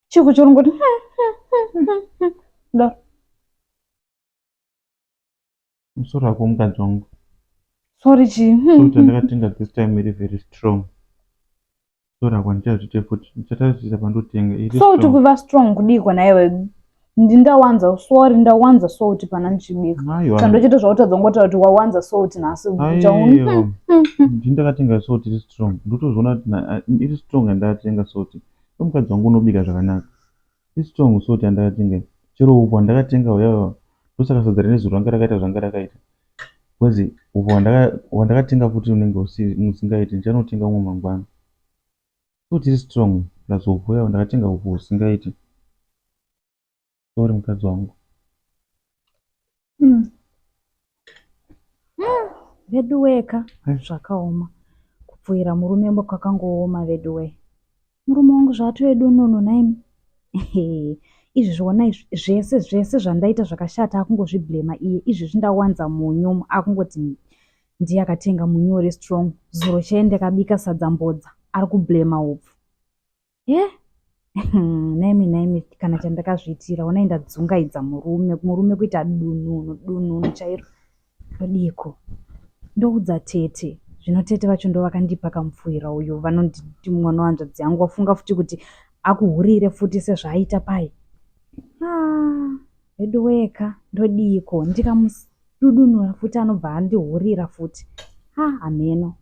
Chiko chorongoti da. Musoro wako mukadzi wangu. Sorry chii? Salt yandakatenga this time iri very strong. Sorry hako handichazviite futi. Ndichatarisisa pandotenga. Iri Salt strong. kuva strong kudii naiwe? Ndindawanza sorry ndawanza salt pana ndichibika. Aiwa. Chandochita zvautadza kungotaura kuti wawanza salt nhasi. Aiwa. Ndini ndakatenga salt iri strong. Ndotozviona kuti iri strong yandatenga salt. Mukadzi wangu unobika zvakanaka. Iri strong salt yandakatenga. Chero upfu hwandakatenga huyauya ndosaka sadza renezuro ranga rakaita zvanga rakaita. Because upfu hwandakatenga futi unenge usingaiti ndichanotenga umwe mangwana. Salt iri strong plus upfu huyauya ndakatenga upfu husingaiti. Sorry mukadzi wangu. Veduweka zvakaoma kupfuira murume kwakangooma veduwe. Murume wangu zvaatove dununu nhaimi. Izvi zvona izvi zvese zvese zvandaita zvakashata akungozviblema iye. Izvezvi ndawanza munyu akungoti ndiye akatenga munyu uri strong. Zuro chaiye ndakabika sadza mbodza ari kublema upfu. Ye nhaimi nhaimi kana chandakazviitira honai ndadzungaidza murume murume kuita dununu dununu chairo. Ndodiiko? Ndoudza tete. Zvino tete vacho ndovakandipa kamupfuhwira uyu vanonditi mwana wehanzvadzi yangu wafunga futi kuti akuhurire futi sezvaaita pai. Ah, veduweka ndodiiko? Ndikamududunura futi anobva andihurira futi. Ah, hameno.